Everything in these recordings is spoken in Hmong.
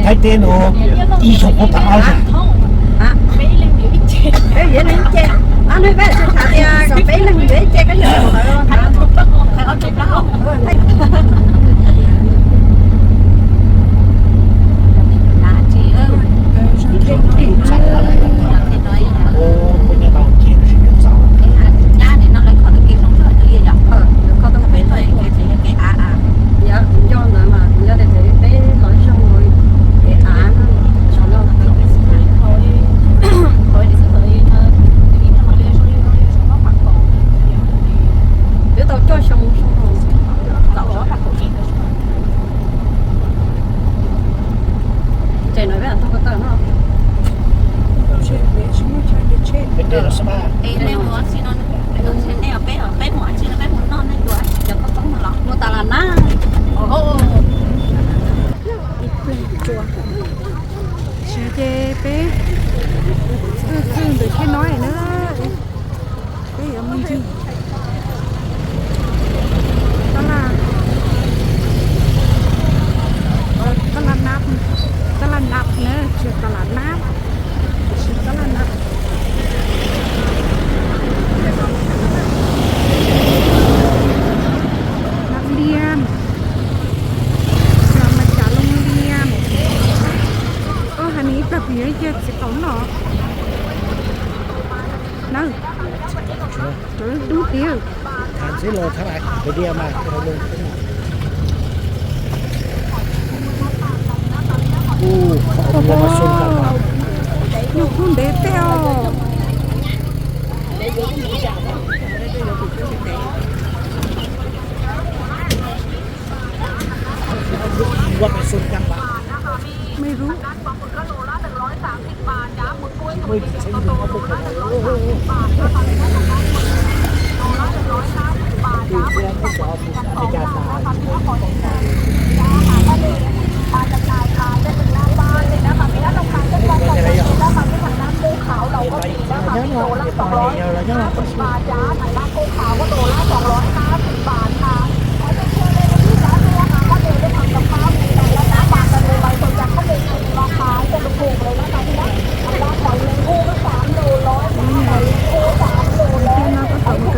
Qaib teb no ib xyoos puab tag ob zaug. Peb leeg yuav ib ce, ob leeg peb tsis txhob tias kom peb leeg yuav ib ce, koj yog ntawd. Yog, nco ntawd mas nco tias peb los zoo kev av no, twb tau cuaj xyoo zoo. Ces no peb tau ko taw no. Mus tas las nab. Ces peb twb txog ntawm thiab no na. Peb yuav mus ncig tab laj, tab laj nab, tab laj nab na, tsis tas las nab, tsis tab laj nab. Nab Liam, mas cas Looj Liam. Koj hais nws ib plag pim cia txiv qaub no na. Dub tiag. Nws kub ntev tiag os. Me rub. Tiag no koj tau ua kawg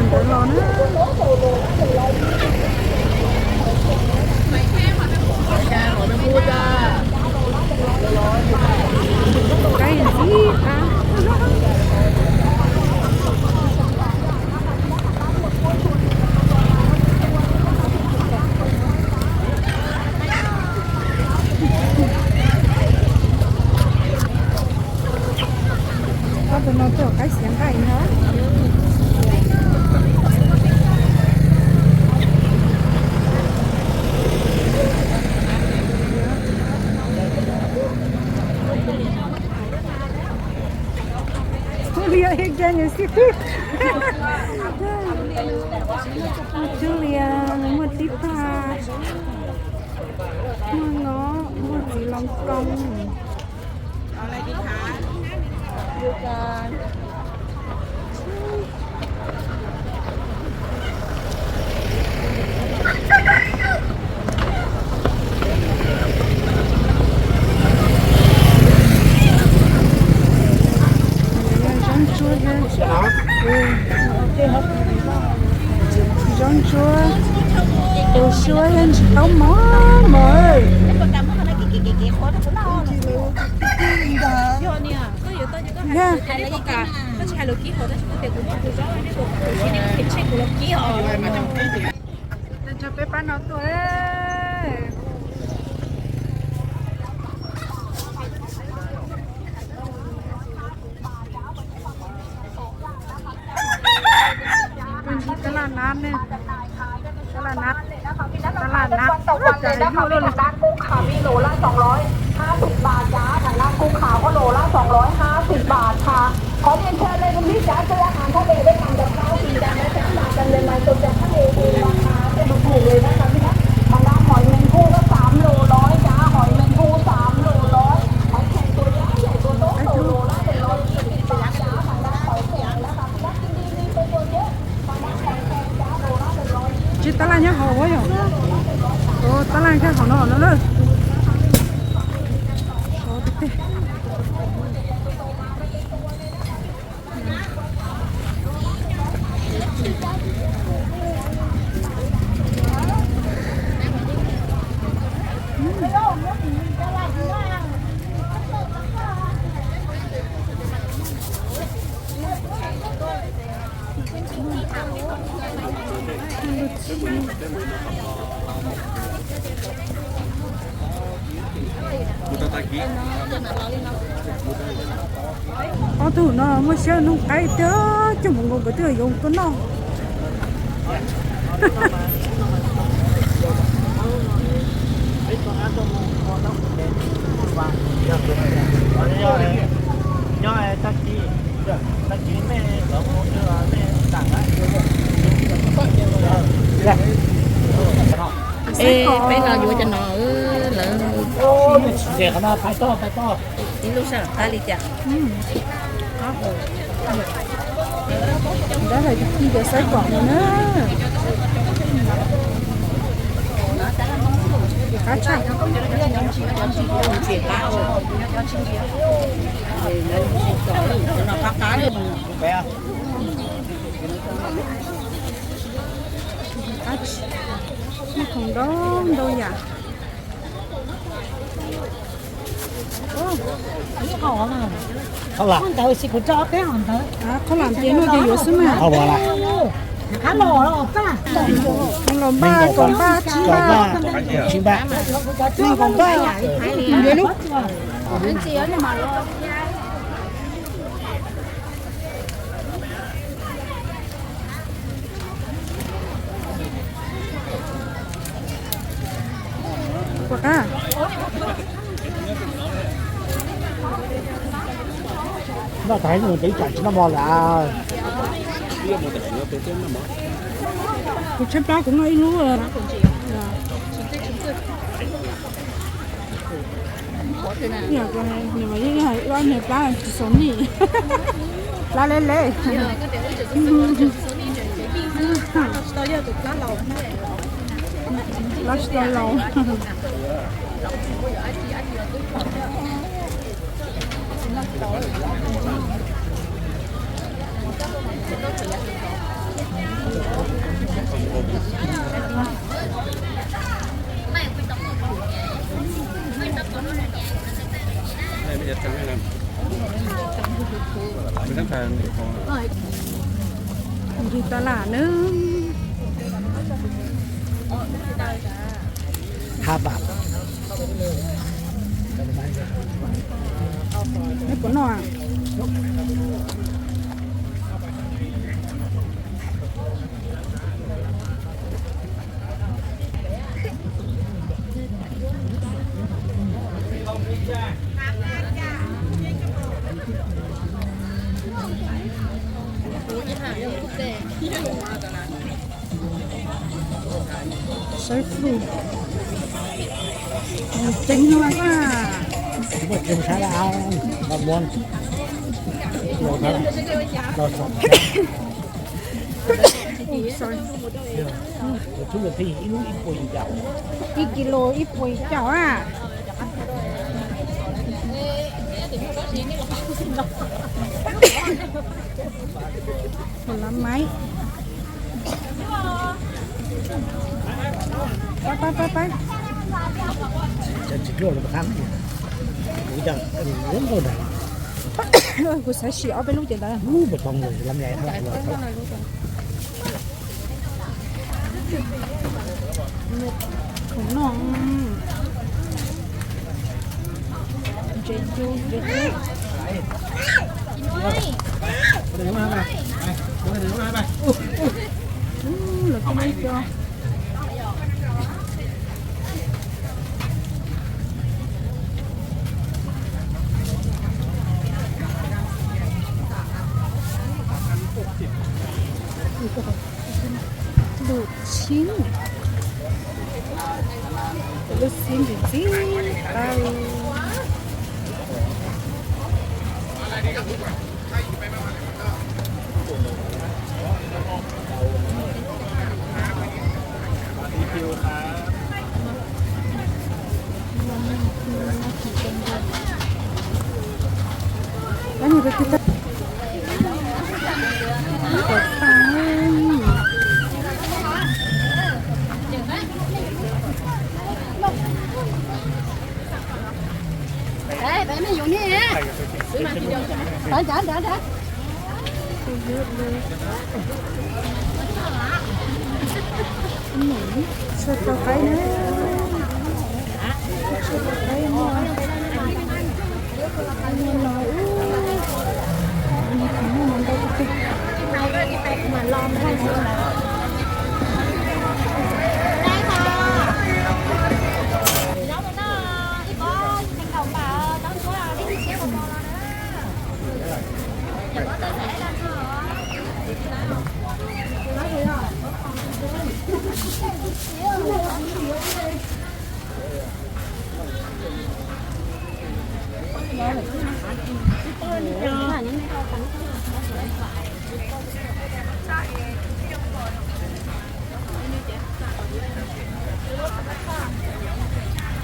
ntawd los na. Qaib ntxim qab. Koj tus no coj qaib xiav nqaij no. Julio es games. Julio muaj tib pag, muaj ngob, muaj txiv loo koob. Zoo ntsuab thiab. Zoo ntsuab, tus suab thiab ntsis taub mos mos. Yog. Ntshe peb pab no tuaj. Tab laj nab ne, tab laj nab, tab laj nab, cas yuj loj li. Tsis tab laj nyob hauv ua yog. Tab laj nyob hauv no no na. Ob tug no muaj siab nug qaib tiag, coj mus nkaus nkawd twb yuav tuaj noj. Ej, peb los yuav cov no, lawv ib lub sab qab li cas. Dab laug ci cov xaib kom no na. Qab tshaj. Muaj khoom ntau ntau yam. Khob lam, khob lam ces noj ces yuav xwb mas. Nees nkaum npaj, kaum npaj, tsib npaj, nees nkaum npaj, yuav lub. Ua qab. Noj tas mus pem ib tsam tsis noj mov lawm. Kuv tshaib plab kuv noj ib lub. Niag plab tsis xaus nij, plab leb leb. Plab tsis tau laus. Nqis tas lam nawb. Hab vam. Neb puas noj? Saib fluj. Ceev no a. Tsis muaj tsev sab laj, los muab los. Tus thwj ib lub ib puas yim caum. Ib kis lus ib puas yim caum a. Ua lab maib. Pab pab pab pab. Tsis dluaj rau qab. Kuv xav sim ob peb lub ces ntawd. Lub puas tau lam yais. Khoom noj. Ntses cub, ntses cub. Lawv twb muab cov lus txhib, lub txhib ntxim ntxim qab. Tsis tau qaib na. Tsis tau qaib no.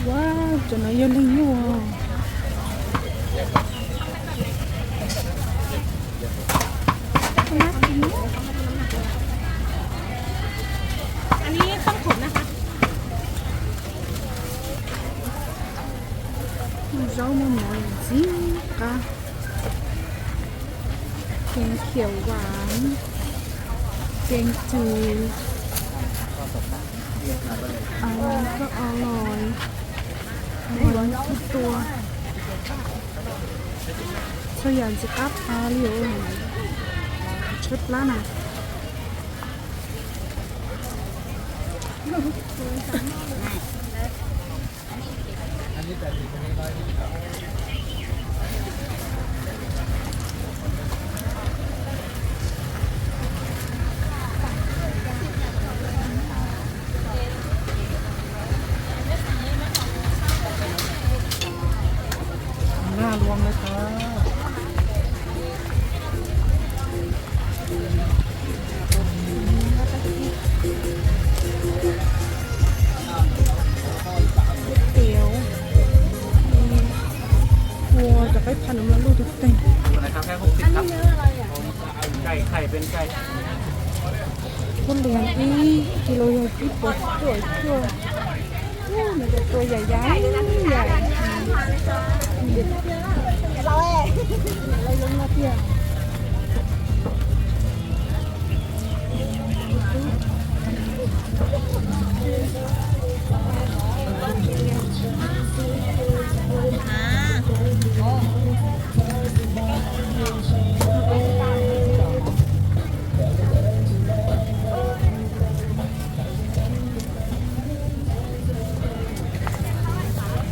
Ua, cov no yog leej nyuj. Zaub muaj mov ntxim qab, แกงเขียวหวาน แกงจืด อะไรก็อร่อย หวานทุกตัว Txhua yam ntxim qab tas li os. Tshaib plab na. Tiav, ua cov qaib pha no mas luj tug teeg. Kub liam ib kis lus yog ib puas cuaj cuaj. Nws cov tua yam yam yam.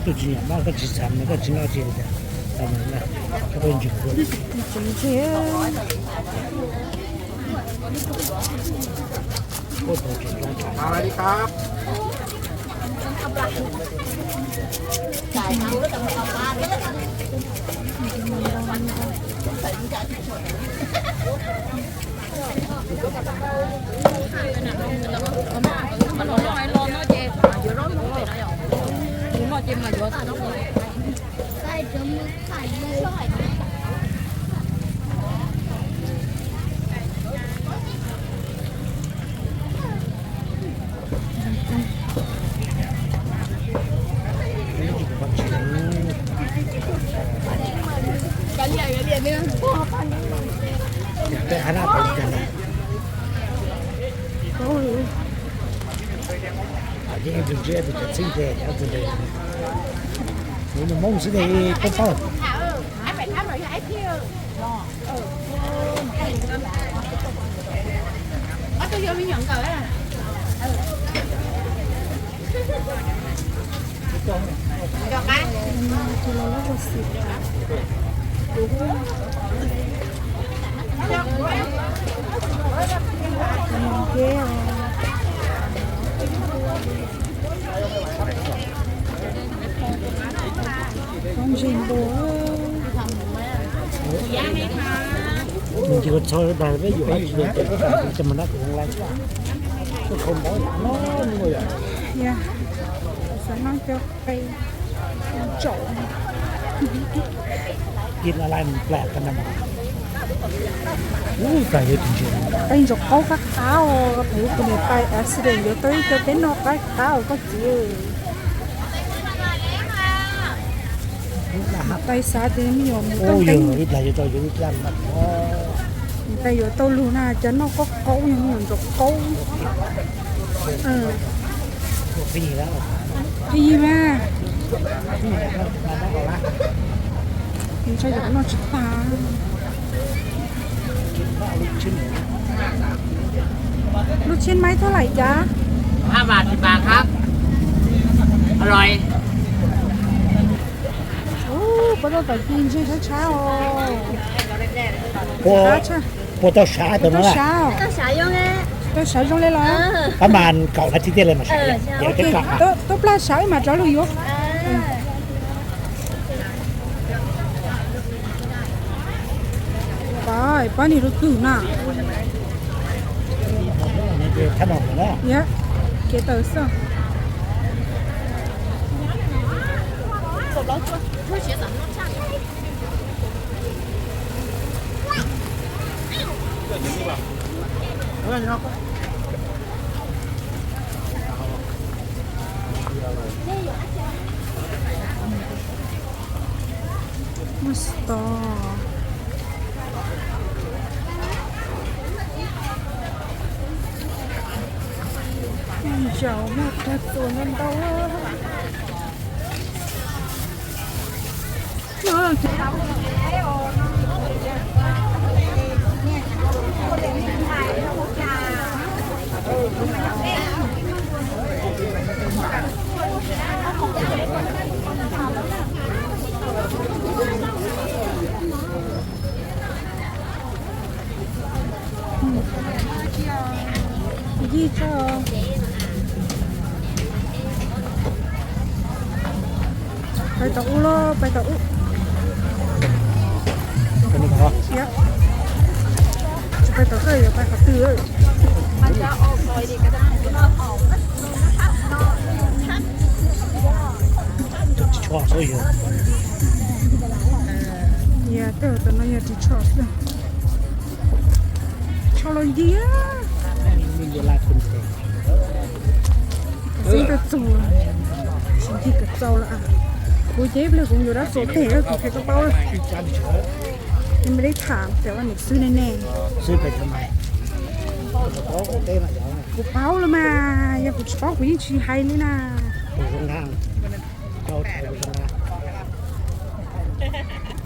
Koj tsis nyiam noj, koj tsis xav noj, koj tsis noj tsis li cas, tau mas noj, koj tau ntseeg kuv. Nws Hmoob xwb ne, pab pab. Ntsis ua txog dag peb yuav dab tsi, ces mas nab kuv lai, khaub npaum no, xav noj cov qe tsaum. Qe ntsaum qaub qab qab os, kuv niam tais accident yuav tau ib co peb noj qab qab os koj txiv. Niam tais xav tias me nyuam mus koj teeb, niam tais yuav tau lug na, cov noj qaub qaub yog me nyuam ntsaum qaub. Pheej yig mas. Ntshai yog noj tsis tag. Lub tsheb maib txog lais cas?ห้าบาท สิบบาทครับ อร่อย Ub, puas tau tom ci ntse tshab tshab os. Puas tau sav tau no? Tau sav zoo li los? Pab mas kaum nas this tiag li mas sav, tuaj plaj sav wb mam rov lug yuav. Pab, pab niag lub twg na? Yog, kev taws xwb. Muaj store. Muaj ntsaum, muaj kag txuas ntau ntau. Yij tso. Pais tom ub los, pais tom ub. Tsis pais tom koj, yuav pais qhov twg? Yog tej tom no yog ris tsho xwb. Tsho los ncig. Xeeb tau txug, tsis ncig kom txaus lawm. Kuv ces ib pliag kuv yuav dab txuas teg kuv qhia koj paub lawm. Ni me li tham tias ua niam xwb ne ne. Kuv paub lawm mas, yog kuv tsis paub kuv yeej tsis hais li na.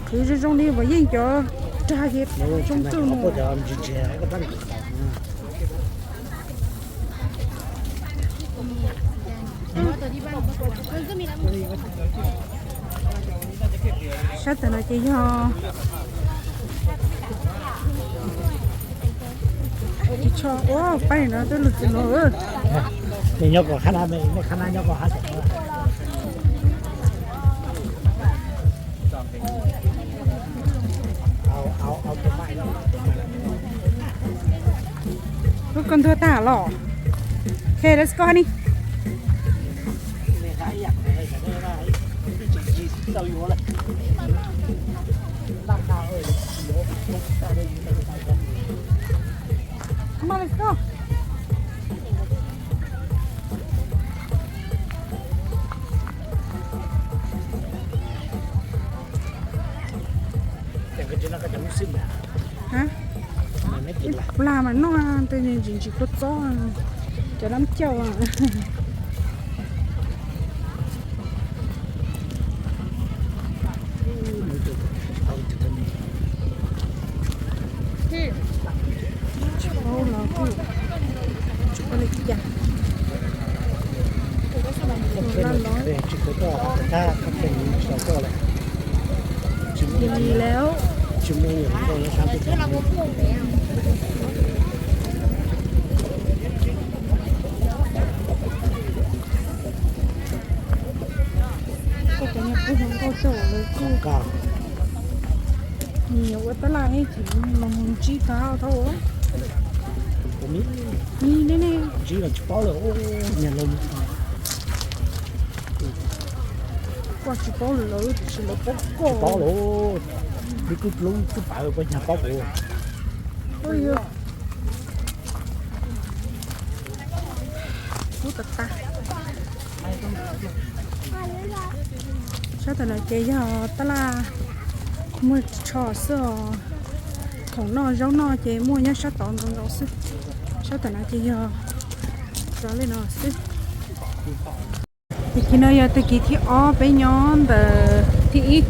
Khwv zoo zoo li uas yeej cov rag ces zoo txuj mus. Sab tam no ces yog ris tsho, ua pab no twb lug txim no. Nyob kom hab na, nyob kom hab. Lub koj ntuag tag los. Ok, let's go honey. Come on, let's go. Ib plag mas noj tej ntsis ntsis kua txob, cov nab cauj. Tsis paub los kuj tsis paub li cas. Laj los li lawm. Koj cov niag qub hluas nkauj txawj lawv kuj nyiam ua tab laj ib chim los mus ntsib tau thaub. Ni ne ne, ntsib los tsis paub lawm, niag lawv koj tsis paub lawm, lawv tiam sis lawv paub koj. Tsis paub lawm, nws kuj dlub kuj pawv puas nyag paub kuv. Kub tas tas. Sab tam no ces yog tab laj muag tsho xwb os. Khoom noj zaub noj ces muaj nyob sab tod ntau ntau xwb. Sab tam no ces yog rov li no xwb. Tag kis no yog tag kis thib ob peb nyob ntawm thib ib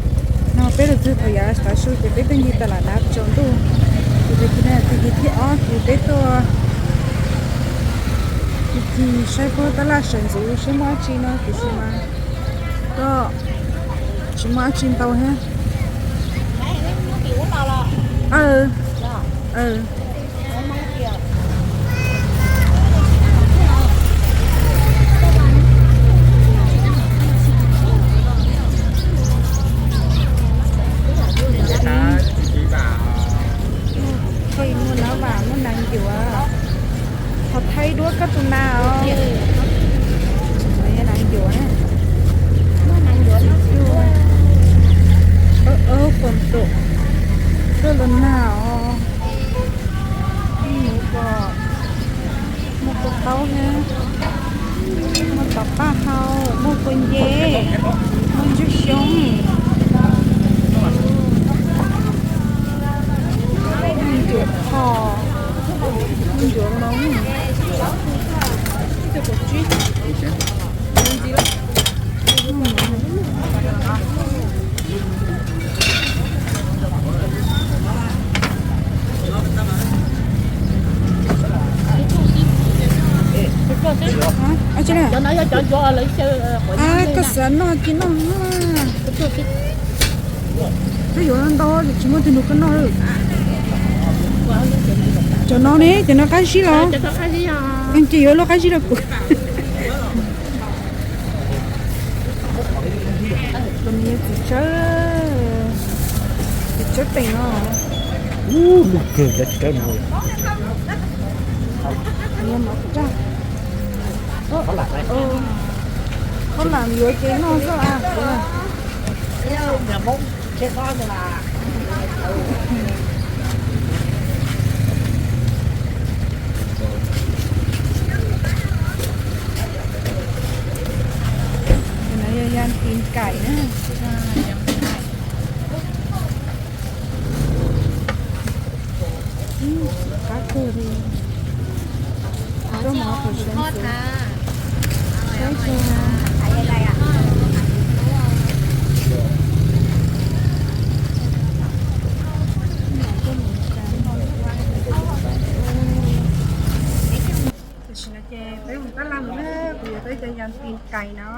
no. Peb los txog thaum yav tav su ces peb tuaj ncig tas lam nav tsaus ntuj. Ces tag kis no tag kis thib ob ces peb tuaj ncig saib puag tab laj sawv ntxuv saib muaj dab tsi no tiam sis mas ko tsis muaj dab tsi ntau thiab. Muaj nab vam, muaj nas ncuav. Qhov thaib duab koj tus nas os. Nas ncuav. Ub, pom tus koj los nag os. Muaj kua taub thiab, muaj tom paj hau, muaj kua nce, muaj ntsuag xyoob, muaj ncuav qhos, muaj ncuav loob. Koj xav noj ces noj. Koj yuav ntau ces tsis muaj tus nug koj noj. Cov no ne, cov no qab zib los? Ces yuav luag qab zib rau kuv. Txiv tsawb, txiv tsawb teem no. Khaub lam yuav ces noj xwb a. Yam tis kaim na. Qab kawg li. Rau mov tom sawv ntxov. Saib tag. Tam sim no ces peb mus tab laj mus na, kuv yuav tau ib co yam tis kaim no.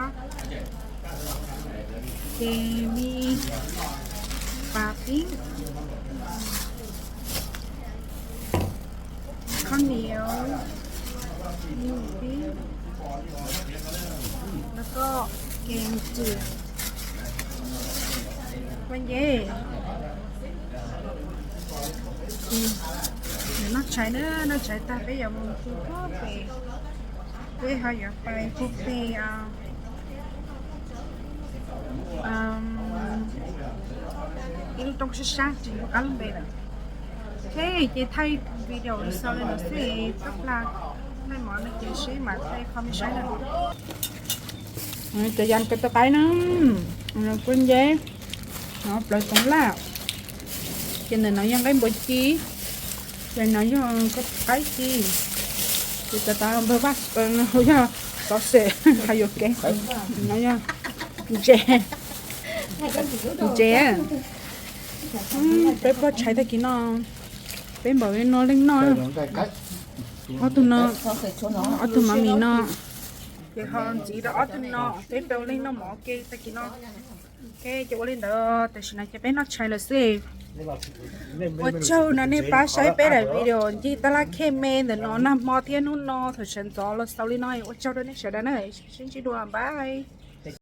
Ces me pas pib, khaub niam, me pib, los koj, ces mus twm, kua nce. Noj tshais na, noj tshais tag peb yuav mus pem, peb ho yuav pais puag pem ib lub roob sab sab tsis nco qab lub npe lawm. Ok, ces thaij video xaus li no xwb, txhob plam, thaij mov no ces seb mam thaij qhov me saib na. Cov yam ko taw qaib na, kua nceb, no plaws toov laj, ces ntawm no yog nqaij npua ci, ces no yog ko taw qaib ci, ces cov tav npawg vaj yog xov xwm qhov yuam kev, no yog ntses, ntses. Peb ploj tshais tag kis no, peb npaum li no leej noj, ob tug no, ob tug mov mis no, ces ho ntxiv rau ob tug no, peb plaub leej noj mov ua ke tag kis no. Ok, ces ua li ntawd tam sim no ces peb noj tshais lawm xwb. Ua tsaug no nej pab saib peb daim video ncig tab laj khej me ntawm no nag hmo thiab hnub no thaum sawv ntxov los xaus li no, ua tsaug rau nej sawv daws na, sib ntsib dua, bye.